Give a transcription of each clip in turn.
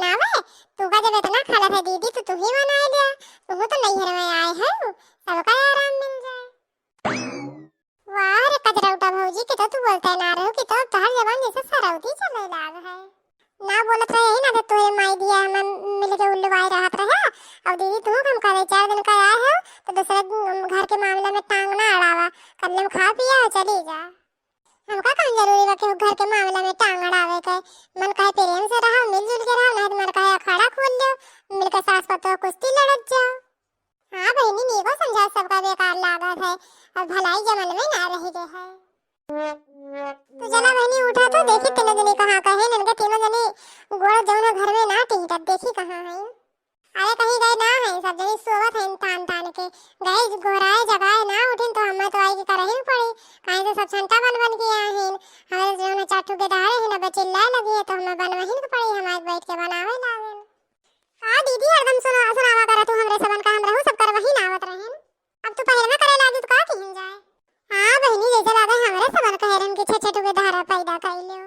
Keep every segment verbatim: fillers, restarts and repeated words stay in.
आवे, तू का जब इतना खलत है दीदी, तो तू ही बनाए लिया, तू तो नैहर में आए है, सबका आराम मिल जाए। वाह रे कजरौटा भौजी, के तो तू बोलते ना रहो कि तो तोहर जबान जैसे सरौती चले लाग है। ना बोलत रहे ही ना तो तोरे माई दिया हम मिल के उल्लू आए रहत रहे। अब दीदी तू हम करे चार दिन का आए हो तो दूसरे घर के मामला में टांग ना अड़ावा, कल्ले में खा पिया हो चली जा। हमका कौन जरूरी बा कि घर के मामला में टांग अड़ावे के? मन कहे प्रेम से रहो, मिलजुल के रहो, नहीं तो मन कहे अखाड़ा खोल लो, मिलके सास पतोह कुश्ती लड़त जाओ। हाँ बहिनी, नीको समझा सबका बेकार लागत है, अब भलाई जमन में ना रही गए है। तो चला बहिनी उठा तो देखी तीनों जनी कहाँ का है, इनके तीनों जनी गोड़ जौन है घर में ना टिकट, देखी कहाँ है। अरे कहीं गए ना है, सब जनी सोवत हैं तान तान के, गए गोहराए जगाए ना उठिन तो हमें तो आई के करही पड़ी, कहीं से सब छंटा बन बन के आए हैं, हमारे जौन चाटू के दहाड़े हैं ना चिल्लाए लगी है तो हमें बनवही के पड़ी, हमारे बैठ के बनावे लागेन। का दीदी हरदम सुना-, सुनावा करत हूँ हमरे सबन का, हमरहू सब करवही ना आवत रहेन। अब तू पहलवा करे लागी तो का किहन जाए? हाँ बहिनी, जैसे लागे हमरे सबन कहे रहन कि छे छे ठो के धारा पैदा कर लियो।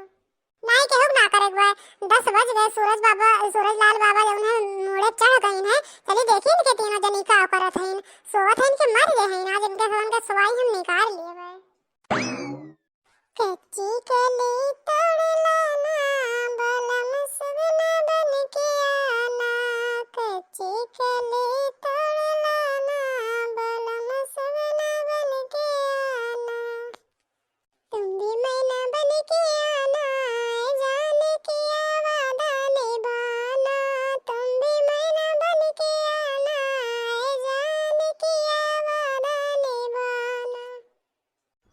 नाई केहू ना करे गुआ, दस बज गए, सूरज बाबा, सूरज लाल बाबा जौन है मूड़े चढ़ गईन है। चली देखी इनके तीनों जनी का करत हईन, सोवत हईन कि मर गए हईन, आज इनके सबन के सोवाई हम निकाल लेबे। कच्ची कली तोड़ लाना, बलम सुगना बन के आना। कच्ची कली तोड़ लाना, बलम सुगना बन के आना। तुम भी मैना बन के आना, ए जान किया वादा निभाना। तुम भी मैना बन के आना, ए जान किया वादा निभाना।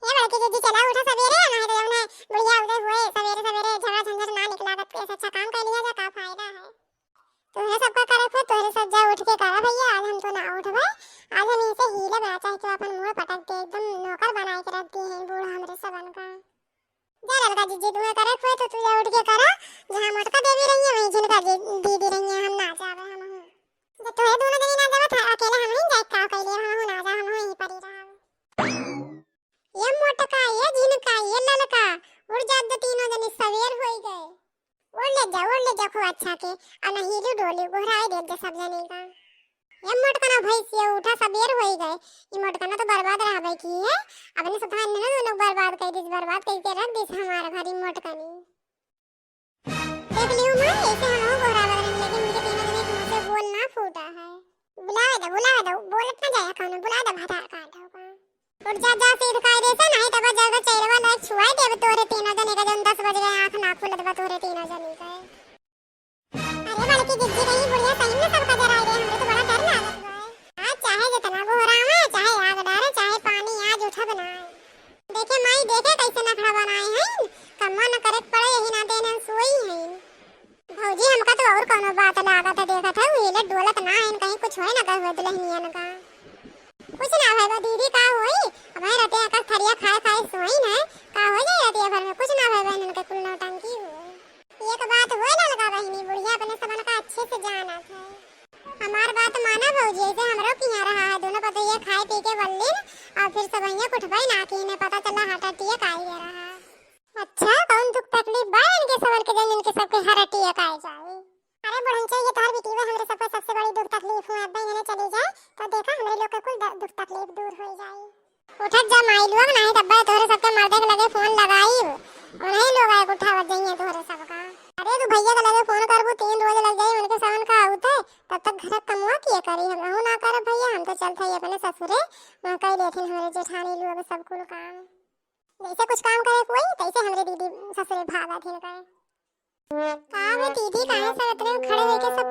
ए बड़की जीजी, चला उठा सबेरे, नाहीं तो जौन है बुढ़िया उदय हुए सबेरे सबेरे झगड़ा झंझट ना निकला, तब ऐसे अच्छा काम कर लिया जा, का फायदा है? तोहरे सबका करे खुद, तोहरे सब जा उठ के करा भैया, आज हम तो ना उठबे, आज हम इनसे हीले बना चाहे तो अपन मुंह पटक दे, एकदम नौकर बनाए के रख दिए हैं बूढ़ा हमरे सबन का। जा ललका जीजी, तुम्हें करे खुद तो तू जा उठ के करा, जहाँ मोटका देवी रही है वहीं झिनका जी-, दीदी रही है, हम ना जावे हम हूँ। जब तोहे दोनों जनी ना जावे था, अकेले हम ही जाए का कैले, हम हूँ ना जा, हम हूँ यहीं पर ही रहा। ये मोटका, ये झिनका, ये ललका, उड़ जात जा तीनों जनी, सवेर होई गए। उड़ ले जा, उड़ ले जा खूब अच्छा के, आ ना हिलू डोलू, गोहराई दे जा सब जनी का। ये मोटकना भैंस, ये उठा, सवेर होई गए। ये मोटकना तो बर्बाद रहबे की है, अपने सथान में ना दोनों बर्बाद कर दी, बर्बाद करके रख दी हमारे घर ये मोटकनी। देख लियो माँ, ऐसे हम हो गोहरावत रहन, लेकिन उनके तीनों जने के मुंह से बोल ना फूटा है। बुलावे दो, बुलावे दो, बोलत ना जाया कौनो, बुला दो भातार काट होगा। उठ जा, जा, सीध कायदे से, नहीं तब जब चैरवा लायक छुआई देब तोरे तीनों जने का, जौन दस बज गए, आँख ना खुलत बा तोरे तीनों जने का। अरे बड़की जिज्जी, कहीं बुढ़िया सही में सबका जराई दे, हमरे तो बड़ा डर लागत बा। आज चाहे जितना गोहरावे, चाहे आग डारे, चाहे पानी, आज उठब ना। देखे माई, देखे कैसे नखड़ा बनाए हैं, कम्मा न करे के पड़े, यही नाते इन्हें सोई हैं। भौजी, हमका तो और कौनो बात लागत है, देखत है, हिले डोलत ना है, कहीं कुछ होए ना गए हुए दुल्हनियन का। कुछ ना भय बा दीदी, का होई, अब है रतिया का थरिया खाए खाए सोई ना, का हो जाए रतिया भर में, कुछ ना भय बा, इनके कुल नौटंकी हुए। एक बात होए ना लगा बहिनी, बुढ़िया अपने सबन का अच्छे से जानत है। हमार बात माना भौजी, ऐसे हमरो किहाँ रहा है, दोनों पतोहिया खाए पी के बल्लिन और फिर सबहिया कुठबई ना की, इन्हें पता चला heart attack आई गया रहा। अच्छा, कौन दुख तकलीफ बा इनके सबन के, जन इनके सबके heart attack आए जाए? अरे बुढ़नचे, ये तोहर बिटिया हमरे सबके सबसे बड़ी दुख तकलीफ हुआ, अब इन्हें चली जाए तो देखा हमरे लोग के कुल द-, दुख तकलीफ दूर हो जाए। उठत जा माई लोग, नाहीं तब्बे तोहरे सबके मर्दे के लगे फोन लगाई, उन्हीं लोग आए उठावत जाइए तोहरे सबका। अरे तू भैया के लगे फोन करबू, तीन रोज लग जाई उनके सावन का आउते, तब तक घर का कमुआ किए करी, हम अहू ना करब भैया, हम तो चलत हई अपने ससुरे, वहाँ कई लेथिन हमरे जेठानी लोग सब कुल काम। जैसे कुछ काम करे कोई, तैसे हमरे दीदी ससुरे भागा थिन कहे। का हो दीदी, काहे सब इतने खड़े होके सब